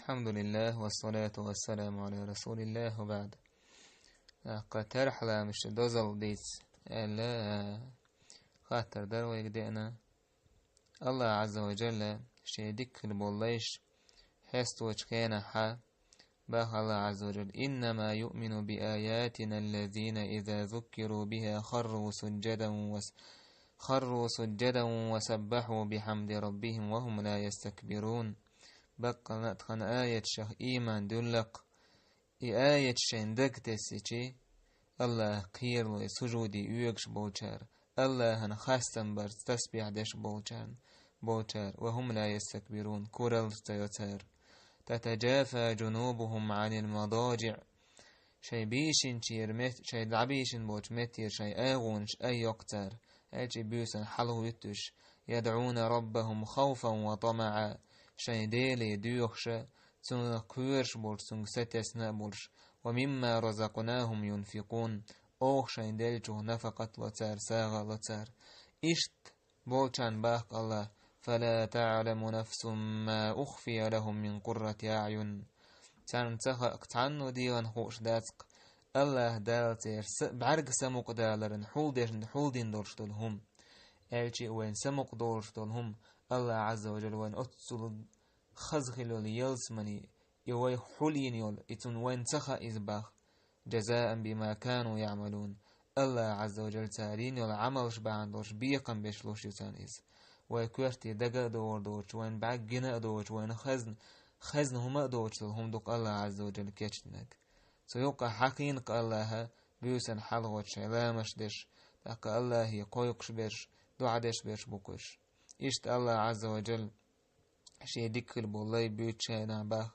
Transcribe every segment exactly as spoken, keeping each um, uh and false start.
الحمد لله والصلاة والسلام على رسول الله وبعد. ТӀаккха тархьа ламаза дозал дийца аьлла, хаттар дар вайга деана. Аллах Ӏазза ва Джалла шен дика хила болу лайш хьесточу хенахьа, баха Аллах Ӏазза ва Джалла: «إنما يؤمن بآياتنا الذين إذا ذكروا بها خروا سجدا وس-، خروا سجدا وسبحوا بحمد ربهم وهم لا يستكبرون». Баккъалла тхан аятшах ийман дуьллакх, и аяташ шайн дага тесичи, Аллах кхералой сужуди оьгуш болчара, Аллахьан хастам барца тасбихь деш болчарна, болчара, وهم لا يستكبرون, кураллаш ца йо цара. تتجافى جنوبهم عن المضاجع. Шайн бийшинчера мет-, шайн дӀабийшина болчу меттера шайн агӀонаш айоккху цара, аьлчи буьйсан хьалхавуьттуш, يدعون ربهم خوفا وطمعا, шайн Деле доьхуша, Цунах кхоьруш болуш, Цуьнга сатесна а болуш, ومما رزقناهم ينفقون, оха шайн деллачух нафакъат ло цара, сагӀа ло цара. Иштта болчарна баха Аллах: «فلا تعلم نفس ما أخفي لهم من قرة أعين». Царна ца хаьа, цхьанна дегӀан хууш дац-кх, Аллах Дала церан са-, бӀаьрга самукъадаларан хьулдеш-, хьулдина долуш долу хӀума. Аьлчи а вайна самукъадолуш долу хӀума Аллах Ӏазза ва Джалла вайна оццул хаза хила йолу ялсамани, и вайх хьулйина йолу, и цунна вайна ца хаьа иза баха. «جزاء بما كانوا يعملون». Аллах Ӏазза ва Джалла цара йина йолу Ӏамалш бахьана долуш бекхам беш луш ю царна иза. Вай коьрте дага а догӀур доцуш, вайна бӀаьрг гина а доцуш, вайна хазна, хазна хӀума а доцуш долу хӀума ду-кх Аллах Ӏазза ва Джалла кечдинарг. Цу юкъа хьахийна-кх Аллаха буьйсан хьалхочу шайн ламаш деш, тӀаккха Аллахе кхойкхуш берш, дуӀа деш берш бу-кх уьш. Иштта Аллах Ӏазза ва Джалла шен дика хила болу лай буьйцучу хенахь баха: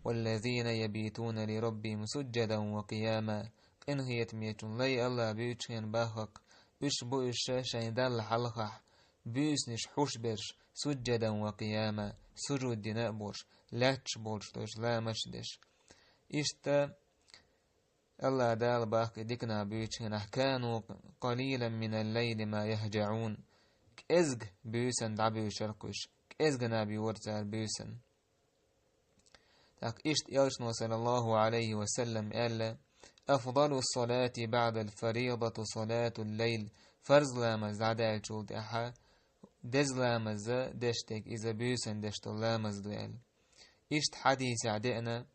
«والذين يبيتون لربهم سجدا وقياما». Къинхетамечун лай Аллах буьйцучу хенахь баха-кх, уьш бу уьш шайн Далла хьалхахь буьйсанаш хьуш берш, سجدا وقياما, сужуд дина а болуш, лаьтташ болуш долуш ламаш деш. Иштта Аллах Дала баха-кх и дика нах буьйцучу хенахь: «كانوا قليلا من الليل ما يهجعون». КӀезга буьйсан дӀабуьйцура-кх уьш, кӀезга наб йора цара буьйсан. ТӀаккха иштта Элчано, саллаллаху Ӏалайхи ва саллам, аьлла: «أفضل الصلاة بعد الفريضة صلاة الليل». Фарз ламаз дӀадаьллачул тӀаьхьа деза ламаз деш дерг иза буьйсан деш долу ламаз ду аьлла. Иштта хьадисехь деана: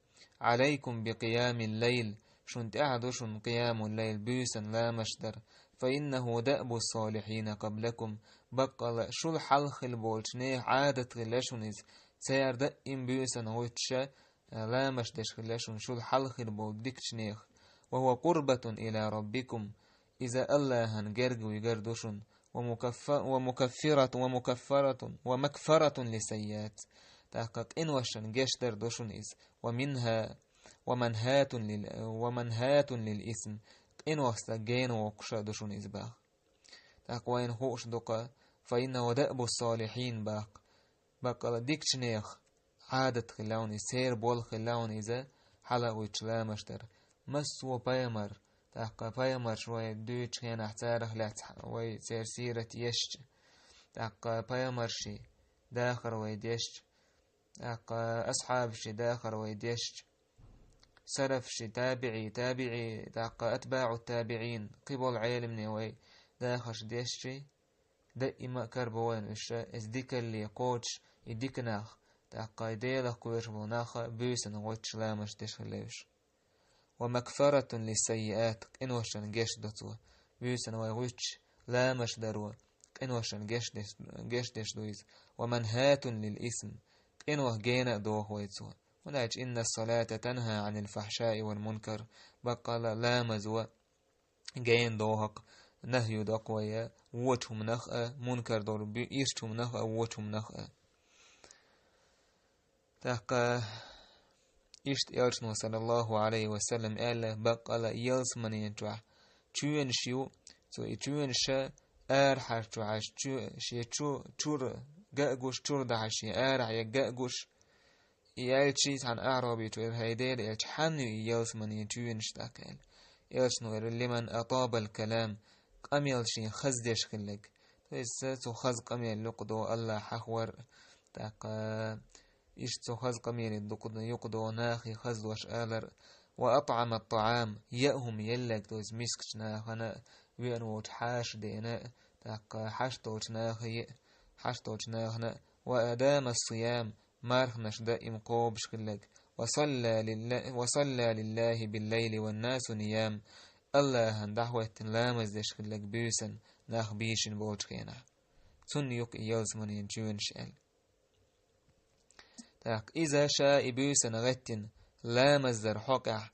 «عليكم بقيام الليل», шун тӀехь ду шун къиямул лайл, буьйсан ламаш дар, «فإنه دأب الصالحين قبلكم», баккъала шул хьалха хила болчу нехан Ӏадат хилла шуна иза, цара даим буьйсан гӀуьттуша, ламаш деш хилла шуна шул хьалха хила болу дикачу нехан. «وهو قربة إلى ربكم», иза Аллахьан герга вигар ду шуна, «ومكف-، ومكفرة، ومكفرة، ومكفرة للسيئات». ТӀаккха къиношан гечдар ду шуна иза. «ومنها، ومنهاة لل-، ومنهاة للإثم». Къиношца гена воккхуша ду шуна иза баха. ТӀаккха вайна хууш ду-кх: «فإنه دأب الصالحين», баха. Баккъала дикачу нехан Ӏадат хилла вуна иза, церан болх хилла вуна иза, хьала а гӀуьттуш ламаш дар. Массо а пайхамар, тӀаккха пайхамарш вай дуьйцучу хенахь царах лаьцна вай церан сират ешча, тӀаккха пайхамарший дахар вай дешча, тӀаккха асхьабаший дахар вай дешча, салафший, табиӀий, табиӀий, тӀаккха атбаӀу табиӀин, кхиболу Ӏеламне вай дахарш дешчий, даима а карабо вайна уьш, иза дикалле кхочуш, и дика нах, тӀаккха и Делах кхоьруш болу нах буьйсанна гӀуьттуш ламаш деш хилла уьш. «ومكفرة للسيئات», къиношан геч до цо. Буьйсанна вай гӀуьттуш ламаш даро, къиношан геч деш, геч деш ду иза. «ومنهاة للإثم», къинойх гена а доху вай цо. ХӀунда аьлча: «إن الصلاة تنهى عن الفحشاء والمنكر», баккъала ламазо гена доху-кх, нахью до-кх вай, вочу хӀуманах а, мункар долу би-, ирчу хӀуманах а, вочу хӀуманах а. ТӀаккха иштта Элчано, саллаллаху Ӏалайхи ва саллам, аьлла: «Баккъала ялсаманин чохь чоьнаш ю, цо и чоьнаша арахьара чохь аш чу-, шен чу-, чуьра ган а гуш, чуьра дахьаш шен арахь ян ган а гуш». И аьлча цхьана аӀробичо ира: «ХӀай Делан элча, хьанна ю и ялсаманин чоьнаш?» тӀаккха аьлла. Элчано ира: «لمن أطاب الكلام», къамел шен хаза деш хилларг. То есть цо хаза къамел юкъадо Аллах хьахвар, тӀаккха Иштта цо хаза къамеле дукха юкъа догӀу нахе хазлуш алар. «وأطعم الطعام», яа хӀума елларг, то есть мискача нахана а, веана волча хьаша дена а, тӀаккха хьашт долча нахе а, хьашт долча нахана а. «وأدام الصيام», марханаш даим кхобуш хилларг. «وصلى لله، وصلى لله بالليل والناس نيام», АллахӀан дӀахӀоттина ламаз деш хилларг буьйсанна, нах бийшина болча хенахь. Цунна юкъа ялсманин чоьнаш аьлла. ТӀаккха иза ша и буьйсанна гӀеттина ламаз дар хьокъехь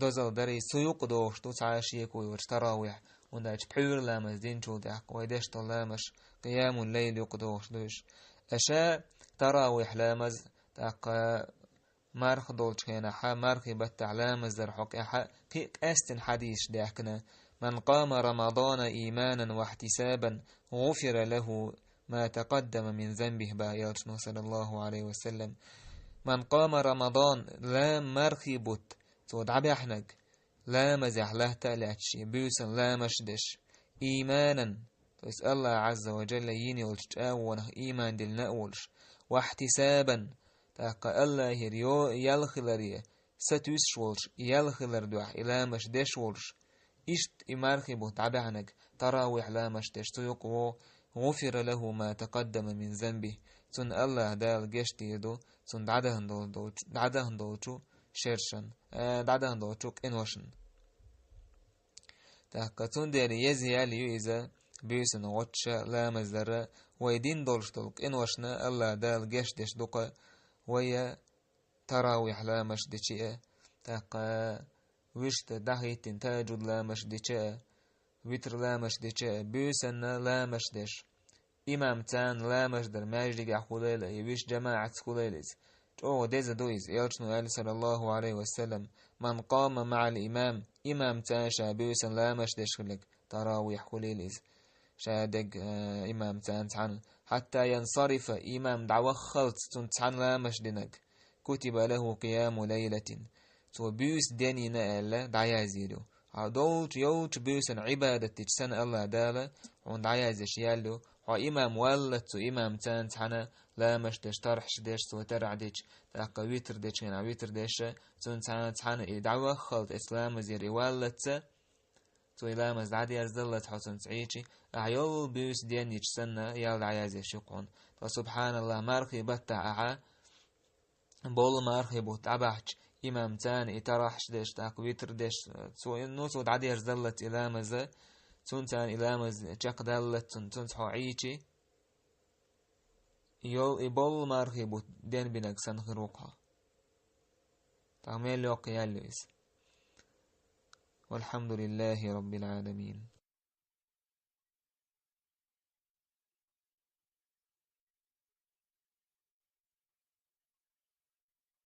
дозалла дарий, цу юкъа догӀуш ду цхьа а шеко йоцуш таравихь, хӀунда аьлча пхьуьйра ламаз динчул тӀаьхьа вай деш долу ламазаш къиямул-лайл юкъа догӀуш ду уьш. Ткъа ша таравихь ламаз, тӀаккха марха долчу хенахь, мархи баттахь ламаз дар хьокъехь кхин а къаьстина хьадисаш даьхкина: «من قام رمضان إيمانا واحتسابا غفر له ما تقدم من ذنبه», бах элчано, саллаллаху Ӏалайхи ва саллам. «من قام رمضان», ла-, мархи бутт цо дӀабаьхьнарг, ламазехь латта а лаьтташ, буьйсанна ламазаш деш, «إيمانا», то есть АллахӀ Ӏазза ва Джалла йина йолчу чӀагӀонах ийман диллина а волуш, «واحتسابا», тӀаккха АллахӀера йо-, ял хиларе сатуьйсуш волуш, ял хилар дуьхьа и ламазаш деш волуш, иштта и мархи бутт дӀабаьхьнарг таравихь ламазаш деш цу юкъа вогӀу, «غفر له ما تقدم من ذنبه», цунна АллахӀ Дала геч дийр ду цунна дӀадахана долу-, долчу, дӀадахана долчу шершан, э, дӀадахана долчу къиношан. ТӀаккха цундела еза ял ю иза буьйсанна гӀоттуш ламаз дар, вай дина долуш долу къиношна АллахӀ Дала геч деш ду-кх вай таравихь ламазаш дичи а, тӀаккха вуьшта дӀахӀиттина тахӀажжуд ламазаш дичи а, витр ламазаш дичи а, буьйсанна ламазаш деш. Имамца ламазаш дар маьждигехь хуьлийла, я вуьш жамаӀатца хуьлийла иза. ЧӀогӀа деза ду иза. Элчано аьлла, саллаллаху Ӏалайхи ва саллам: «من قام مع الإمام», имамца ша буьйсанна ламазаш деш хилларг, таравихь хуьлийла иза. Ша дерг, э, имамца цхьаьна, «حتى ينصرف», имам дӀаваххалц цунца цхьаьна ламазаш динарг, «كتب له قيام ليلة», цо буьйса ден йина аьлла дӀаязйийр ю. Хьо долчу йолчу буьйсанна Ӏибадат дича санна АллахӀ Дала хьуна дӀаязъеш ял ю. Хьо имам валлалц цу имамца цхьаьна ламазаш деш, тархьаш деш, цо тархь дича, тӀаккха витр дечу хенахь витр деш, цунца цхьаьна и дӀаваххалц эцу ламазера и валлалц, цо и ламаз дӀадерзадаллалц хьо цунца Ӏийчи, ахьа йолу буьйса ден йича санна ял дӀаязъеш ю-кх хьуна. Ткъа, субхьаналлахӀ, мархи баттахь ахьа болу мархи бутт дӀабахьча, имамца и тархьаш деш, тӀаккха витр деш, цо, ну, цо дӀадерзадаллалц и ламаз, цунца и ламаз чекхдаллалц цунна, цунца хьо Ӏийчи, йол и болу мархи бутт ден бинарг санна хир ву-кх хьо. ТӀаккха мел йоккха ял ю иза. والحمد لله رب العالمين.